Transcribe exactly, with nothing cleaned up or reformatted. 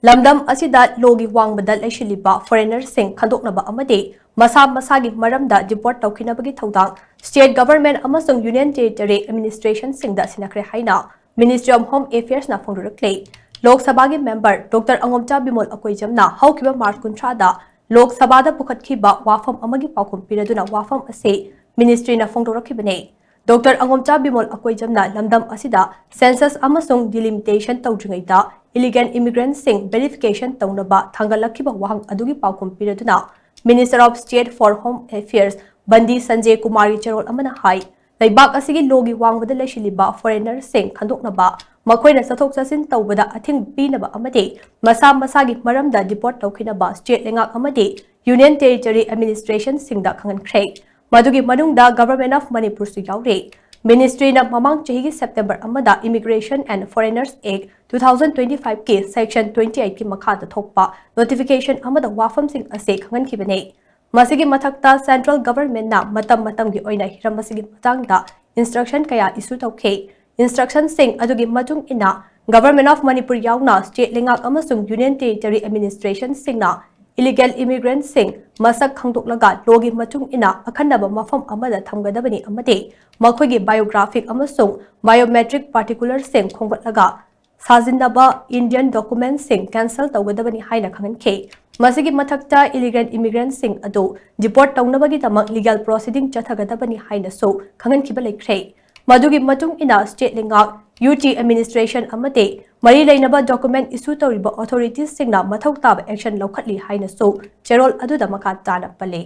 ꯂꯝꯗꯝ ꯑꯁꯤꯗ ꯂꯣꯒꯤ ꯋꯥꯡꯃꯗ ꯂꯩꯁꯤꯜꯂꯤꯕ ꯐꯣꯔꯦꯅꯔꯁꯤꯡ ꯈꯟꯗꯣꯛꯅꯕ ꯑꯃꯗꯤ ꯃꯁꯥ ꯃꯁꯥꯒꯤ ꯃꯔꯝꯗ ꯗꯤꯄꯣꯔꯠ ꯇꯧꯈꯤꯅꯕꯒꯤ ꯊꯧꯗꯥꯡ ꯁ꯭ꯇꯦꯠ ꯒꯚꯔꯟꯃꯦꯟꯠ ꯑꯃꯁꯨꯡ ꯌꯨꯅꯤꯌꯟ ꯇꯦꯔꯤꯇꯣꯔꯤ ꯑꯦꯗꯃꯤꯅꯤꯁꯇ꯭ꯔꯦꯁꯟꯁꯤꯡꯗ ꯁꯤꯟꯅꯈ꯭ꯔꯦ ꯍꯥꯏꯅ Ministry of Home Affairsꯅ ꯐꯣꯡꯗꯣꯔꯛꯂꯤ꯫ ꯂꯣꯛ ꯁꯚꯥꯒꯤ ꯃꯦꯝꯕꯔ ꯗꯣꯛꯇꯔ ꯑꯉꯣꯝꯆꯥ ꯕꯤꯃꯣꯜ ꯑꯀꯣꯏꯖꯝꯅ ꯍꯧꯈꯤꯕ ꯃꯥꯔꯆ ꯀꯨꯟꯊ꯭ꯔꯥꯗ ꯂꯣꯛ ꯁꯚꯥꯗ ꯄꯨꯈꯠꯈꯤꯕ ꯋꯥꯐꯝ ꯑꯃꯒꯤ ꯄꯥꯎꯈꯨꯝ ꯄꯤꯔꯗꯨꯅ ꯋꯥꯐꯝ ꯑꯁꯤ ꯃꯤꯅꯤꯁꯇ꯭ꯔꯤꯅ ꯐꯣꯡꯗꯣꯔꯛꯈꯤꯕꯅꯤ꯫ ꯗꯣꯛꯇꯔ ꯑꯉꯣꯝꯆꯥ ꯕꯤꯃꯣꯜ ꯑꯀꯣꯏꯖꯝꯅ ꯂꯝꯗꯝ ꯑꯁꯤꯗ ꯁꯦꯟꯁꯁ ꯑꯃꯁꯨꯡ ꯗꯤꯂꯤꯃꯤꯇꯦꯁꯟ ꯇꯧꯗ꯭ꯔꯤꯉꯩꯗ ꯏꯂꯤꯒꯦꯜ ꯏꯃꯤꯒ꯭ꯔꯦꯟꯠꯁꯤꯡ ꯚꯦꯔꯤꯐꯤꯀꯦꯁꯟ ꯇꯧꯅꯕ ꯊꯥꯡꯒꯠꯂꯛꯈꯤꯕ ꯋꯥꯍꯪ ꯑꯗꯨꯒꯤ ꯄꯥꯎꯈꯨꯝ ꯄꯤꯔꯗꯨꯅ Minister of State for Home Affairs ꯕꯟꯗꯤ ꯁꯟꯖꯦ ꯀꯨꯃꯥꯔꯒꯤ ꯆꯦꯔꯣꯜ ꯑꯃꯅ ꯍꯥꯏ, ꯂꯩꯕꯥꯛ ꯑꯁꯤꯒꯤ ꯂꯣꯒꯤ ꯋꯥꯡꯃꯗ ꯂꯩꯁꯤꯜꯂꯤꯕ ꯐꯣꯔꯦꯅꯔꯁꯤꯡ ꯈꯟꯗꯣꯛꯅꯕ, ꯃꯈꯣꯏꯅ ꯆꯠꯊꯣꯛ ꯆꯠꯁꯤꯟ ꯇꯧꯕꯗ ꯑꯊꯤꯡꯕ ꯄꯤꯅꯕ ꯑꯃꯗꯤ ꯃꯁꯥ ꯃꯁꯥꯒꯤ ꯃꯔꯝꯗ ꯗꯤꯄꯣꯔꯠ ꯇꯧꯈꯤꯅꯕ ꯁ꯭ꯇꯦꯠ ꯂꯩꯉꯥꯛ ꯑꯃꯗꯤ ꯌꯨꯅꯤꯌꯟ ꯇꯦꯔꯤꯇꯣꯔꯤ ꯑꯦꯗꯃꯤꯅꯤꯁꯇ꯭ꯔꯦꯁꯟꯁꯤꯡꯗ ꯈꯪꯍꯟꯈ꯭ꯔꯦ꯫ ꯃꯗꯨꯒꯤ ꯃꯅꯨꯡꯗ Government of ꯃꯅꯤꯄꯨꯔꯁꯨ ꯌꯥꯎꯔꯤ꯫ ꯃꯤꯅꯤꯁꯇ꯭ꯔꯤꯅ ꯃꯃꯥꯡ ꯆꯍꯤꯒꯤ ꯁꯦꯞꯇꯦꯝꯕꯔ ꯑꯃꯗ Immigration and Foreigners Act two thousand twenty five ꯀꯤ section twenty eight ꯀꯤ ꯃꯈꯥꯗ ꯊꯣꯛꯄ ꯅꯣꯇꯤꯐꯤꯀꯦꯁꯟ ꯑꯃꯗ ꯋꯥꯐꯝꯁꯤꯡ ꯑꯁꯤ ꯈꯪꯍꯟꯈꯤꯕꯅꯤ꯫ ꯃꯁꯤꯒꯤ ꯃꯊꯛꯇ, ꯁꯦꯟꯇ꯭ꯔꯦꯜ ꯒꯚꯔꯟꯃꯦꯟꯠꯅ ꯃꯇꯝ ꯃꯇꯝꯒꯤ ꯑꯣꯏꯅ ꯍꯤꯔꯝ ꯑꯁꯤꯒꯤ ꯃꯇꯥꯡꯗ ꯏꯟꯁꯇ꯭ꯔꯛꯁꯟ ꯀꯌꯥ ꯏꯁꯨ ꯇꯧꯈꯤ꯫ ꯏꯟꯁꯇ꯭ꯔꯛꯁꯟꯁꯤꯡ ꯑꯗꯨꯒꯤ ꯃꯇꯨꯡ ꯏꯟꯅ, Government of ꯃꯅꯤꯄꯨꯔ ꯌꯥꯎꯅ ꯁ꯭ꯇꯦꯠ ꯂꯩꯉꯥꯛ ꯑꯃꯁꯨꯡ ꯌꯨꯅꯤꯌꯟ ꯇꯦꯔꯤꯇꯣꯔꯤ ꯑꯦꯗꯃꯤꯅꯤꯁꯇ꯭ꯔꯦꯁꯟꯁꯤꯡꯅ ꯏꯂꯤꯒꯦꯜ ꯏꯃꯤꯒ꯭ꯔꯦꯟꯠꯁꯤꯡ ꯃꯁꯛ ꯈꯪꯗꯣꯛꯂꯒ ꯂꯣꯒꯤ ꯃꯇꯨꯡ ꯏꯟꯅ ꯑꯈꯟꯅꯕ ꯃꯐꯝ ꯑꯃꯗ ꯊꯝꯒꯗꯕꯅꯤ ꯑꯃꯗꯤ ꯃꯈꯣꯏꯒꯤ ꯕꯥꯏꯑꯣꯒ꯭ꯔꯥꯐꯤꯛ ꯑꯃꯁꯨꯡ ꯕꯥꯏꯑꯣꯃꯦꯇ꯭ꯔꯤꯛ ꯄꯥꯔꯇꯤꯀꯨꯂꯔꯁꯤꯡ ꯈꯣꯝꯒꯠꯂꯒ ꯁꯥꯖꯤꯟꯅꯕ ꯏꯟꯗꯤꯌꯟ ꯗꯣꯀꯨꯃꯦꯟꯠꯁꯤꯡ ꯀꯦꯟꯁꯦꯜ ꯇꯧꯒꯗꯕꯅꯤ ꯍꯥꯏꯅ ꯈꯪꯍꯟꯈꯤ꯫ ꯃꯁꯤꯒꯤ ꯃꯊꯛꯇ, ꯏꯂꯤꯒꯦꯜ ꯏꯃꯤꯒ꯭ꯔꯦꯟꯠꯁꯤꯡ ꯑꯗꯨ ꯗꯤꯄꯣꯔꯠ ꯇꯧꯅꯕꯒꯤꯗꯃꯛ ꯂꯤꯒꯦꯜ ꯄ꯭ꯔꯣꯁꯤꯗꯤꯡ ꯆꯠꯊꯒꯗꯕꯅꯤ ꯍꯥꯏꯅꯁꯨ ꯈꯪꯍꯟꯈꯤꯕ ꯂꯩꯈ꯭ꯔꯦ꯫ ꯃꯗꯨꯒꯤ ꯃꯇꯨꯡ ꯏꯟꯅ, ꯁ꯭ꯇꯦꯠ ꯂꯩꯉꯥꯛ, ꯌꯨ ꯇꯤ ꯑꯦꯗꯃꯤꯅꯤꯁꯇ꯭ꯔꯦꯁꯟ ꯑꯃꯗꯤ ꯃꯔꯤ ꯂꯩꯅꯕ ꯗꯣꯀꯨꯃꯦꯟꯠ ꯏꯁꯨ ꯇꯧꯔꯤꯕ ꯑꯣꯊꯣꯔꯤꯇꯤꯁꯁꯤꯡꯅ ꯃꯊꯧ ꯇꯥꯕ ꯑꯦꯛꯁꯟ ꯂꯧꯈꯠꯂꯤ ꯍꯥꯏꯅꯁꯨ ꯆꯦꯔꯣꯜ ꯑꯗꯨꯗ ꯃꯈꯥ ꯇꯥꯅ ꯄꯜꯂꯤ꯫